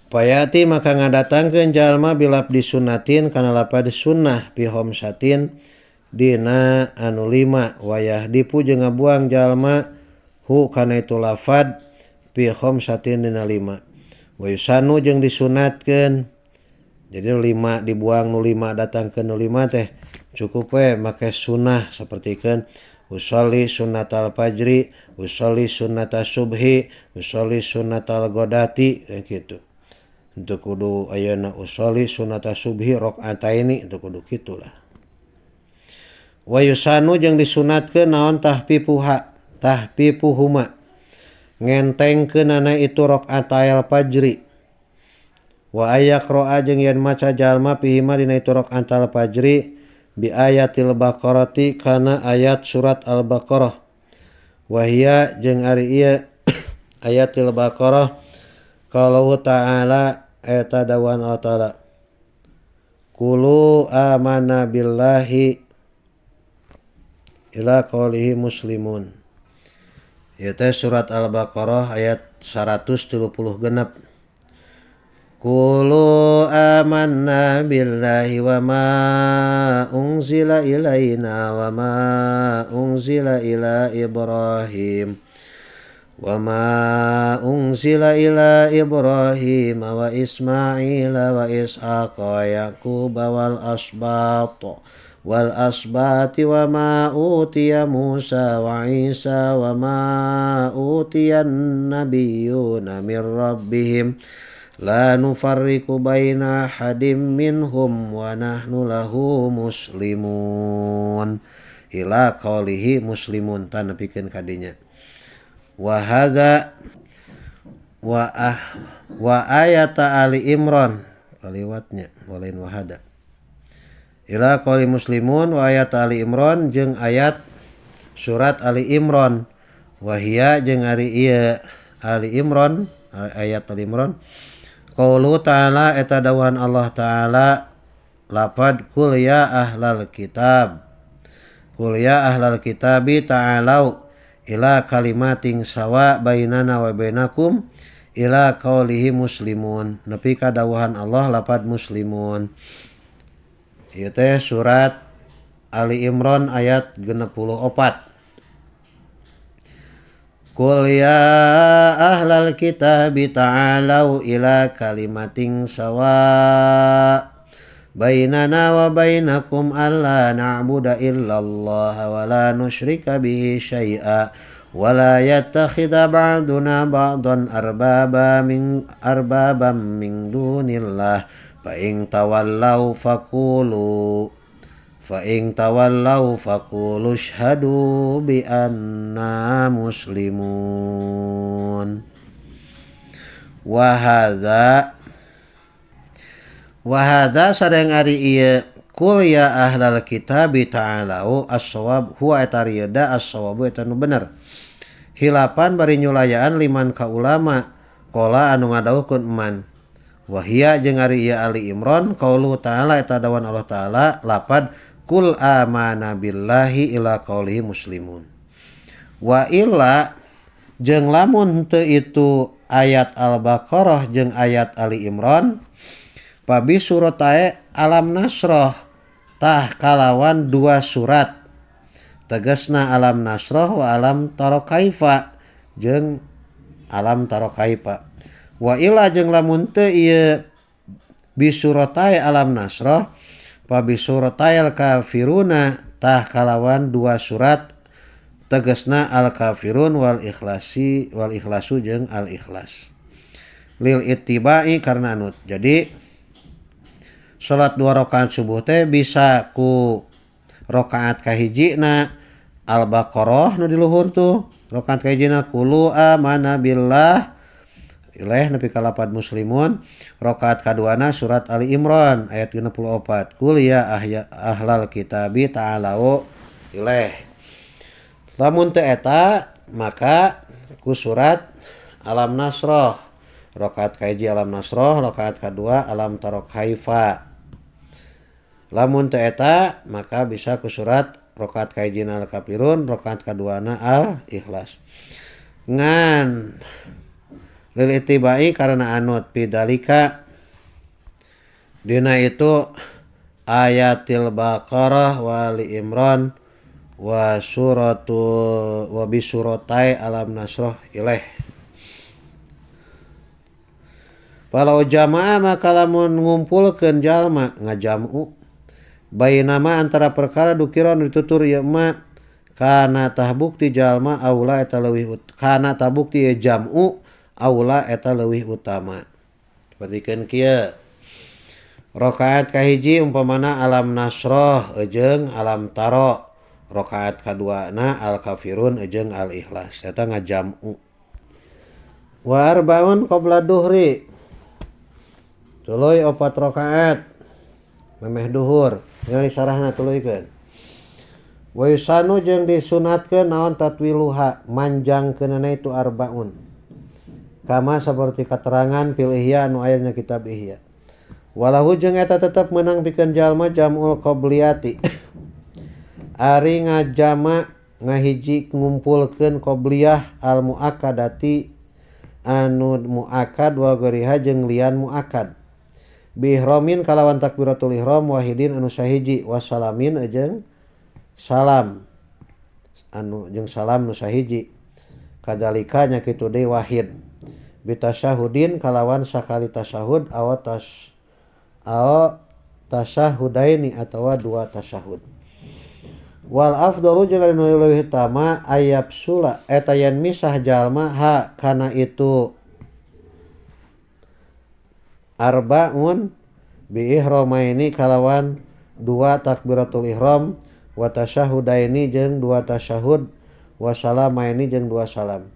Payati maka ngadatangkeun jalma bilab disunnatin kana lapad sunnah bi khamsatin dina anu 5 wayah dipu jeung ngabuang jalma hu kana itu lafad bi khamsatin dina 5 wa yusanu jeung disunatkeun. Jadi nu 5 dibuang nu 5 datangkeun nu 5 teh cukup we make sunnah sapertikeun usolli sunnatal fajri usolli sunnata subhi usolli sunnatal godati kitu. Untuk kudu ayeuna usolli sunnata subhi rakaataini untuk kudu kitulah. Wa yusanu jeung disunatkeun naon tahfifuha tahfifuhuma ngentengkeunana itu rakaatayal fajri wa ayaqra jeung yen maca jalma pihima dina itu rakaatal fajri bi ayatil baqarati kana ayat surat al-Baqarah wa hiya jeung ari ieu ayatil Baqarah kalau ta'ala eta dawan Allah ta'ala qulu amana billahi ila qaulihi muslimun. Ieu teh surat Al-Baqarah ayat 136. Qulu amanna billahi wa ma unzila ilaina wa ma unzila ila Ibrahim wa ma unzila ila Ibrahim wa Ismail wa Ishaq wa Yaqub wal asbat wal asbati wa ma utiya Musa wa Isa wa ma utiya an-nabiyyuna min rabbihim la nufarriqu baina ahadim minhum wa nahnu lahu muslimun ila qaulihi muslimun tan nepikeun kadinya. Wa hadza wa ah wa ayata Ali Imran kaliwatnya walain wahada ila qauli muslimun wa ayat Ali Imran jeung ayat surat Ali Imran wa hiya jeung ari ieu Ali Imran ayat Ali Imran qaulu ta'ala eta dawuhan Allah ta'ala lapad qul ya ahlal kitab qul ya ahlal kitabi ta'alau ila kalimatin sawa bainana wa bainakum ila qaulihi muslimun nepi ka dawuhan Allah lapad muslimun. Ieu teh surat Ali Imran ayat 64. Qul ya ahlal kitabi ta'alau ila kalimatin sawa bainana wa bainakum alla na'budu illallah wa la nusyrika bihi syai'a wa la yattakhidha ba'duna ba'dan arbaban min dunillah fa in tawallaw faqulu syhadu bi anna muslimun. Wa hadza sareng ari ieu qul ya ahlal kitabi ta'alau as-shawab huwa eta riyada as-shawabu eta nu bener. Hilapan bari nyulayaan liman ka ulama qala anu ngadawuhkeun eman. Wahia jeung ari ieu Ali Imran qaulu ta'ala eta dawan Allah ta'ala lapad kul amana billahi ila qaulihi muslimun. Wa illa jeung lamun teu itu ayat Al-Baqarah jeung ayat Ali Imran pabi suratae Alam Nasroh tah kalawan dua surat tegasna Alam Nasroh wa Alam Tara Kaifa jeung Alam Tara Kaifa. Wa illa jeung lamun teu ieu bisuratae Alam Nasroh pabi suratail kafiruna tah kalawan dua surat tegasna al kafirun wal ikhlasi wal ikhlasu jeung al ikhlas lil ittibai karena anut. Jadi salat dua rakaat subuh teh bisa ku rakaat kahijina Al-Baqarah nu di luhur tuh rakaat kahijina qulu amana billah ilaih nepi ka lapad muslimun, rakaat kaduana surat Ali Imran ayat 64 qul ya ahlal kitabi ta'alau ilaih. Lamun teu eta maka ku surat Alam Nasroh rakaat kahiji Alam Nasroh, rakaat kadua Alam Tara Kaifa. Lamun teu eta maka bisa ku surat rakaat kahijina Al Kafirun, rakaat kaduana Al Ikhlas. Ngan lil ittibai karena anut pidalika dina itu ayatil Baqarah wa Ali Imran wa suratu wa bisuratai Alam Nasroh ilaih. Walau jamaah maka lamun ngumpulkeun jalma ngajamu bainama antara perkara dukira nu ditutur ieu ma kana tah bukti jalma aula eta leuwih kana tah bukti ieu jam'u aula eta leuwih utama. Sapertikeun kieu rakaat kahiji umpamana Alam Nasroh jeung Alam Tara, rakaat kaduana Al Kafirun jeung Al Ikhlas eta ngajamu. Wa arbaun qabla duhri tuluy opat rakaat memeh duhur ningali sarahna tuluykeun. Wa yusanu jeung disunatkeun naon tatwiluha manjangkeunana itu arbaun kama seperti keterangan fil Ihya anu aya dina kitab Ihya. Walahu jeung eta tetep meunang pikeun jalma jamul qabliyati ari ngajama ngahiji ngumpulkeun qabliyah al muakkadati anu muakkad wa goriha jeung lian muakkad bihromin kalawan takbiratul ihram wahidin anu sahiji wasalamin jeung salam anu jeung salam nu sahiji kadalika nya kitu deui wahid bitasyahudin kalawan sakali tasyahud aw tas aw tasyahudaini atawa dua tasyahud. Wal afdalu jeung anu leuwih utama ayab sula eta yen misah jalma ha kana itu arbaun bi ihromaini kalawan dua takbiratul ihram wa tasyahudaini jeung dua tasyahud wa salamaini jeung dua salam.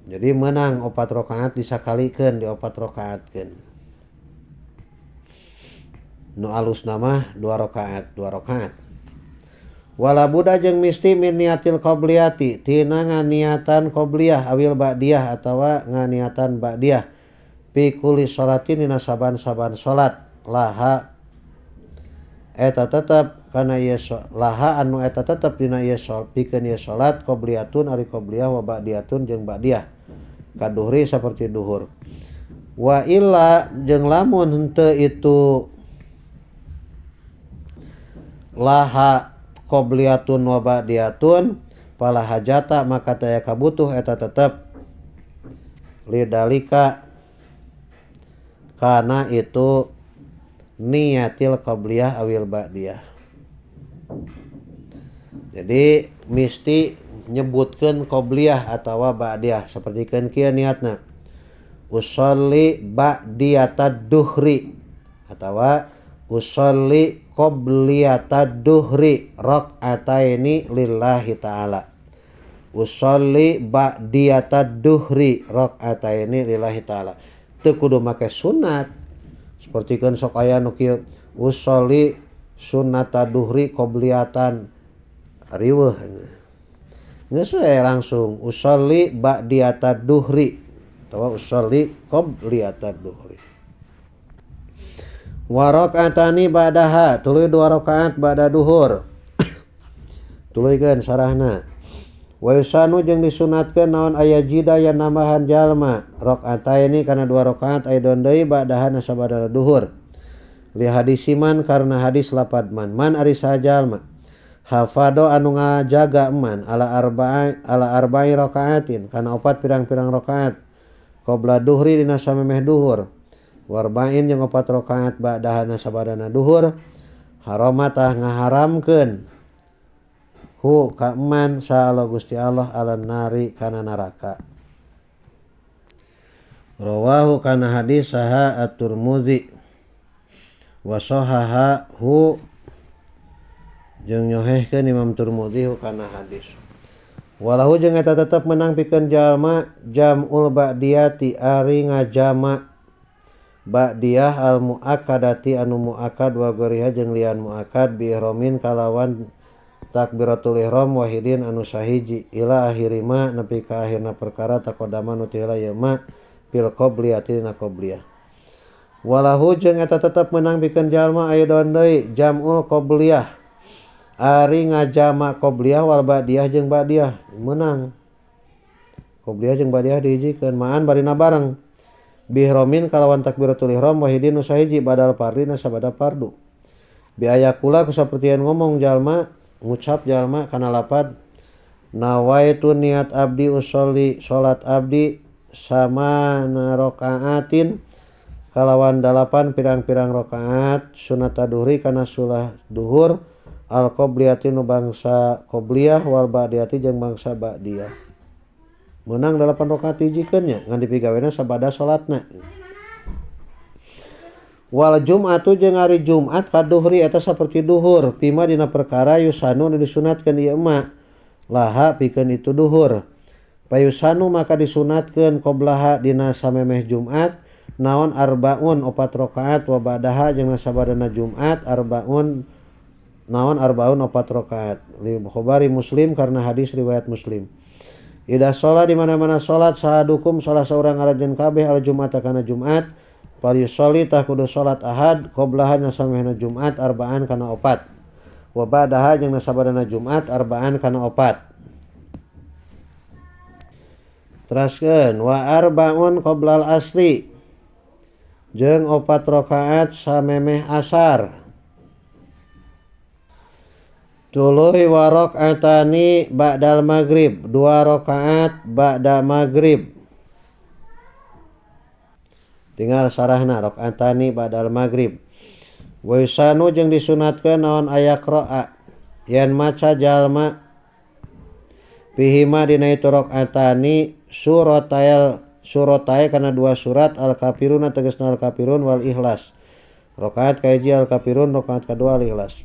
Jadi menang opat rakaat disakalikeun di opat rakaatkeun. Nu alus nama dua rakaat, dua rakaat. Wala buddha jeung misti min niatil qobliyati tina nganiatan qobliyah awil ba'diyah atawa nganiatan ba'diyah fi kulli sholatin dina saban-saban salat laha eta tetep kana ieu laha anu eta tetep dina ieu pikeun ieu salat qobliyatun ari qobliyah wa ba'diyatun jeung ba'diyah kaduhri saperti duhur. Wa illa jeung lamun henteu itu Laha qobliyatun wa ba'diyatun fala hajata maka taya kabutuh eta tetep lidalika karena itu niatil qobliyah awil ba'diyah. Jadi mesti nyebutkeun qobliyah atawa ba'diyah sapertikeun kieu niatna. Usolli ba'diyatad duhri atawa usolli qobliyatad duhri rakaataini lillahi ta'ala. Usolli ba'diyatad duhri rakaataini lillahi ta'ala. Teu kudu make sunat. Sapertikeun sok aya nu kieu usolli sunnatad duhri qobliyatan riweuh. Geus we langsung usolli ba'diyatad duhri atawa usolli qobliyatad duhri. Wa rakaatani ba'daha tuluy dua rakaat ba'da duhur. Tuluykeun sarahna. Wa yusanu jeung disunatkeun naon aya jida yen nambahan jalma rakaataini kana dua rakaat aidon deui ba'daha nasabada duhur. Li hadisiman karena hadis lapad man man ari saha jalma hafado anu ngajaga man ala arba'i rakaatin kana opat pirang-pirang rakaat qabla duhri dina samemeh duhur warba'in jeung opat rakaat ba'daha nasabadana duhur haramatah ngaharamkeun hu ka man sa Gusti Allah ala nari kana neraka. Rawahu kana hadis saha at-Tirmidzi wa sahaha hu jeung nyohehkeun Imam Tirmidzi hu kana hadis. Walahu jeung eta tetep menang pikeun jalma jam'ul ba'diyati ari ngajama ba'diyah al muakkadati anu muakkad wa goriha jeung lian muakkad bi ihramin kalawan takbiratul ihram wahidin anu sahiji ila akhirima nepi ka akhirna perkara taqaddama nu teu heula ieu ma fil qobliyati na qobliyah. Walahu jeung eta tetep menang pikeun jalma aidon deui jam'ul qobliyah ari ngajama qobliyah wal ba'diyah jeung ba'diyah menang qobliyah jeung ba'diyah dihijikeun maan barina bareng bihromin kalawan takbiratul ihram wahidin nu sahiji badal fardhi nasabada fardu bi ayakula kusapertian ngomong jalma ngucap jalma kana lapad nawaitu niat abdi usolli salat abdi sama rakaatin kalawan dalapan pirang-pirang rakaat sunat duhri kana sulah duhur al qobliyati nu bangsa qobliyah wal ba'diyati jeung bangsa ba'diyah. Menang 8 rakaat hijikeun nya ngan dipigawena sabada salatna. Wal jum'atu jeung ari Jumat kaduhri eta saperti duhur pima dina perkara yusanu nu disunatkeun ieu ma laha pikeun itu duhur. Payusanu maka disunatkeun qoblaha dina samemeh Jumat naon arbaun opat rakaat wa ba'daha jeung sabadana Jumat arbaun naon arbaun opat rakaat li Bukhari Muslim karena hadis riwayat Muslim. Ida sholat di mana-mana sholat sahadukum salah seorang arajeun kabeh al Jumat kana Jumat falyusolli tah kudu salat ahad qoblaha nasamehna Jumat arba'an kana opat wa ba'daha jeung nasabadana Jumat arba'an kana opat. Teraskeun wa arbaun qoblal asri jeung opat rakaat samemeh asar. Tuluy wa rakaatani ba'dal maghrib dua rakaat ba'da maghrib. Tinggal sarahna rakaatani ba'dal maghrib. Wa yusanu jeung disunatkeun naon aya qira'a yen maca jalma fihima dina itu rakaatani suratayal suratai kana dua surat al kafirun tegasna al kafirun wal ikhlas. Rakaat kahiji al kafirun rakaat kadua al ikhlas.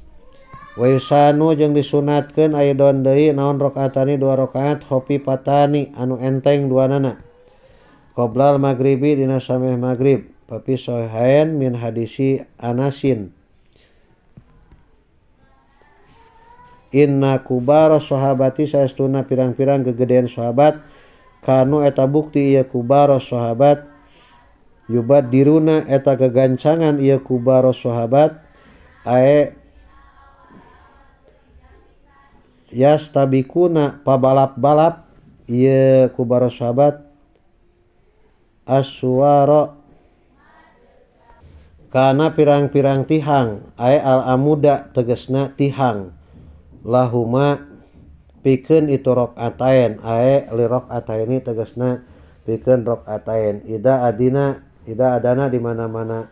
Wa yusanu jeung disunatkeun aidon deui naon rakaatani dua rakaat khafifatani anu enteng duanana qoblal maghribi dina sameh maghrib papi sahihain min hadisi Anasin. Inna kubara sahabati saestuna pirang-pirang gegedean sahabat kanu eta bukti ieu kubara sahabat yubadiruna eta gegancangan ieu kubara sahabat ae yastabikuna pabalap-balap ieu kubara sahabat aswara Kana pirang-pirang tihang ae al amuda tegasna tihang lahuma pikeun itu rokaatain ae li rokataini tegasna pikeun rokaatain ida adina ida adana di mana-mana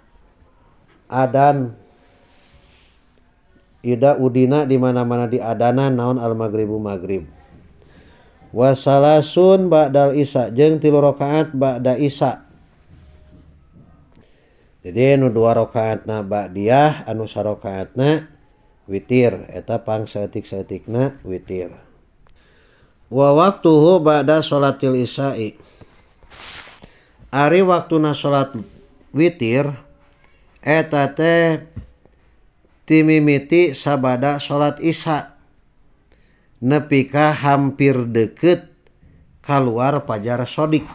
adan ida udina di mana-mana di adana naon al maghribu maghrib wasalasun ba'dal isya jeung 3 rakaat ba'da isya. Jadi anu 2 rakaatna ba'diyah anu sarakaatna witir eta pang saeutik-saeutikna witir. Wa waktuhu ba'da sholatil isya'i. Ari waktuna salat witir eta teh timimiti sabada salat isya nepi ka hampir deukeut kaluar fajar shodiq.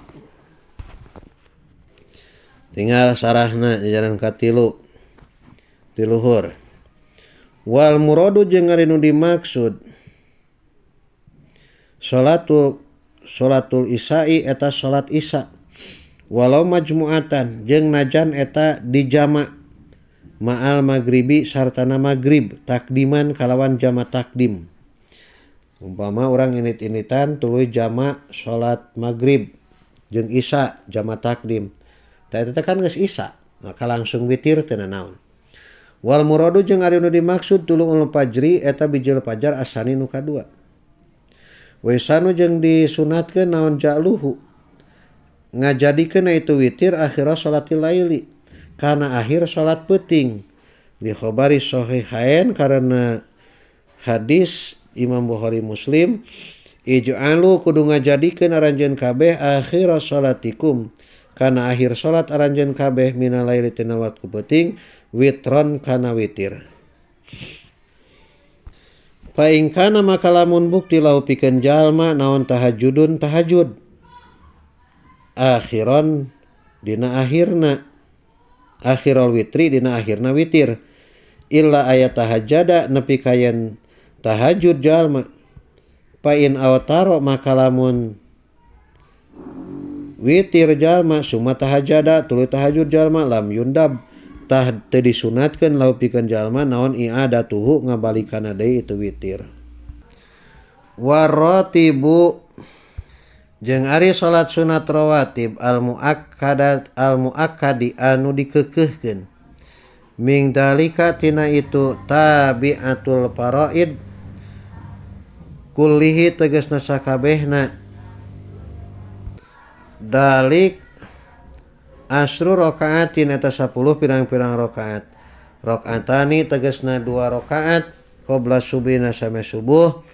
Tinggal sarahna jajaran katilu tiluhur. Wal muradu jeung ari nu dimaksud sholatul isya'i eta salat isya walau majmu'atan jeung najan eta dijama ma'al maghribi sartana maghrib takdiman kalawan jama takdim. Umpama urang init-initan tuluy jama salat maghrib jeung isya jama takdim. Tah eta kan geus isya, maka langsung witir teu nanaon. Wal muradu jeung ari nu dimaksud tulu'ul fajri eta bijil fajar asani nu kadua. Waisanu jeung disunatkeun naon ja'luhu ngajadikeun itu witir akhira salatil laili kana akhir salat peuting li khabari sahihain karena hadis Imam Bukhari Muslim ij'alu kudu ngajadikeun aranjeun kabeh akhira salatikum kana akhir salat aranjeun kabeh minal laili tina waktu peuting witron kana witir. Fa in kana maka lamun bukti lau pikeun jalma naon tahajudun tahajud akhiron dina akhirna akhirul witri dina akhirna witir illa ayat tahajjada nepi ka yen tahajud jalma fa in awtaro maka lamun witir jalma summa tahajjada tuluy tahajud jalma lam yundab tah teu disunatkeun lau pikeun jalma naon i'adatuhu ngabalikana deui itu witir. Waratibu jeung ari salat sunat rawatib al muakkadat al muakkadi anu dikekeuhkeun ming dalika tina itu tabiatul faraid kullihi tegasna sakabehna dalik asru rakaatin eta 10 pirang-pirang rakaat rakaatani tegasna 2 rakaat qabla subuhna sameh subuh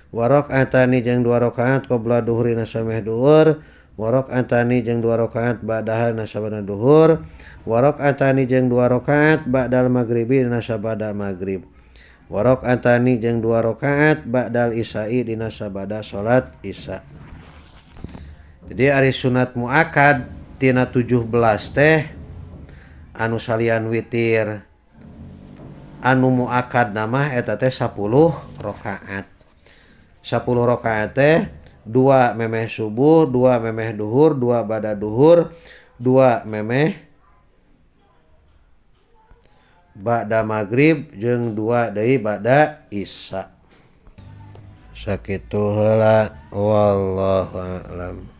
wa rakaatani jeung 2 rakaat qabla duhurina sameh duhur wa rakaatani jeung 2 rakaat ba'daha nasabana duhur wa rakaatani jeung 2 rakaat ba'dal maghribi nasabada maghrib wa rakaatani jeung 2 rakaat ba'dal isya'i dina sabada salat isya. Jadi ari sunat muakkad tina 17 teh anu salian witir anu muakkad nama eta teh 10 rakaat. 10 rakaat teh 2 memeh subuh, 2 memeh duhur, 2 bada duhur, 2 memeh ba'da maghrib jeung 2 deui ba'da isya. Sakitu heula wallahu a'lam.